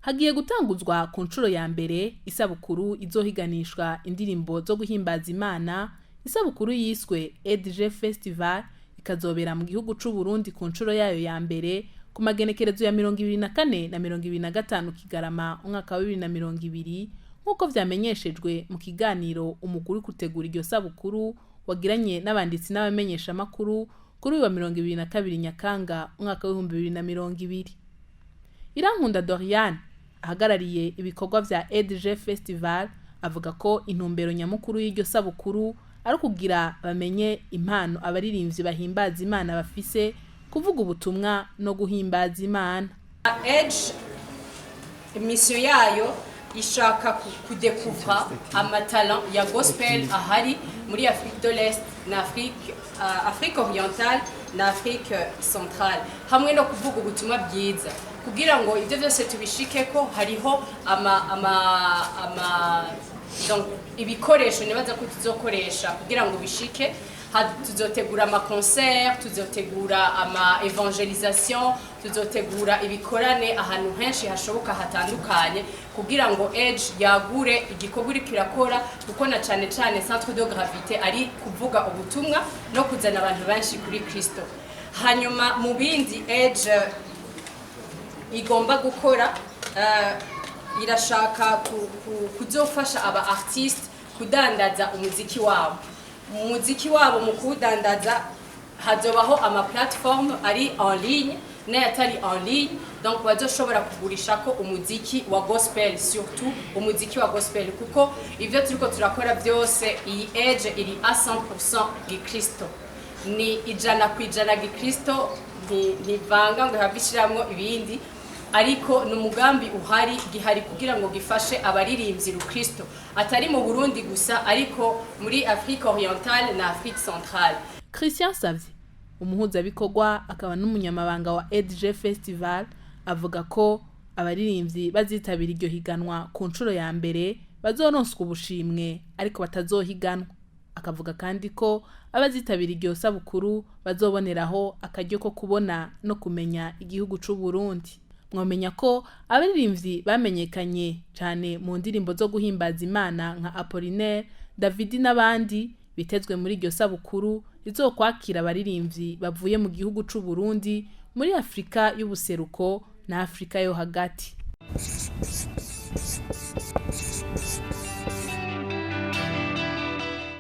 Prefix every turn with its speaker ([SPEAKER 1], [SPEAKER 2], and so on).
[SPEAKER 1] Hagiye gutanguzwa ku nshuro ya mbere isabukuru izohiganishwa indirimbo zo guhimbaza Imana, isabukuru yiswe EDG Festival, ikazobera mu gihugu c'u Burundi ku nshuro yayo ya mbere ku magenekerezo ya 24 na 25 Kigarama umwaka wa 2020, nk'uko vyamenyeshejwe mu kiganiro umugwi uri gutegura iryo sabukuru wagiranye n'abanditsi n'abamenyeshamakuru kuri uyu wa 22 Nyakanga umwaka w'2020. Irankunda Doriane, ahagarariye ibikorwa vya EDG Festival, avuga ko intumbero nyamukuru y'iryo sabukuru ari ukugira bamenye impano abaririmbyi bahimbaza Imana bafise, kuvuga ubutumwa no guhimbaza Imana.
[SPEAKER 2] Edge, mission yayo ishaka kudécouvra amatalent ya gospel ahari muri Afrique de l'Est na Afrique orientale na Afrique centrale, hamwe no kuvuga ubutumwa bwiza. Kugira ngo ibyo byose tubishikeko, hariho ama donc ibikoresho nibaza ko tuzokoresha kugira ngo bishike. Tuzotegura ama concert, tuzotegura ama évangélisation, tuzotegura ibikorane ahantu henshi hashoboka hatandukanye, kugira ngo Edge yagure igikorwa iriko irakora, kuko na cane cane centre de gravité ari kuvuga ubutumwa no kuzana abantu benshi kuri Kristo. Hanyuma mu bindi Edge igomba gukora, irashaka kuzofasha aba artiste kudandaza umuziki wabo. Umuziki wabo mu kuwudandaza, hazobaho ama plateforme ari en ligne n'ayatari en ligne, donc bazoshobora kugurishako umuziki wa gospel, surtout umuziki wa gospel, kuko ivyo turiko turakora byose, iyi Edge iri à 100% gikristo, ni 100% gikristo, ntivanga ngo ihave ishiramwo ibindi. Ariko ni umugambi uhari, gihari kugira ngo gifashe abaririmbyi rukristo atari mu Burundi gusa, ariko muri Afrique orientale na Afrique centrale.
[SPEAKER 1] Christian Savye, umuhuzabikorwa akaba n'umunyamabanga wa EDG Festival, avuga ko abaririmbyi bazitabira iryo higanwa ku nshuro ya mbere bazoronswa ubushimwe, ariko batazohiganwa. Akavuga kandi ko abazitabira iryo sabukuru bazoboneraho akaryo ko kubona no kumenya igihugu c'u Burundi. Mwomenya ko abaririmbyi bamenyekanye cyane mu ndirimbo zo guhimbaza Imana nka Apollinaire, David n'abandi bitezwe muri iryo sabukuru rizokwakira abaririmbyi bavuye mu gihugu c'u Burundi, muri Afrika y'ubuseruko na Afrika yo hagati.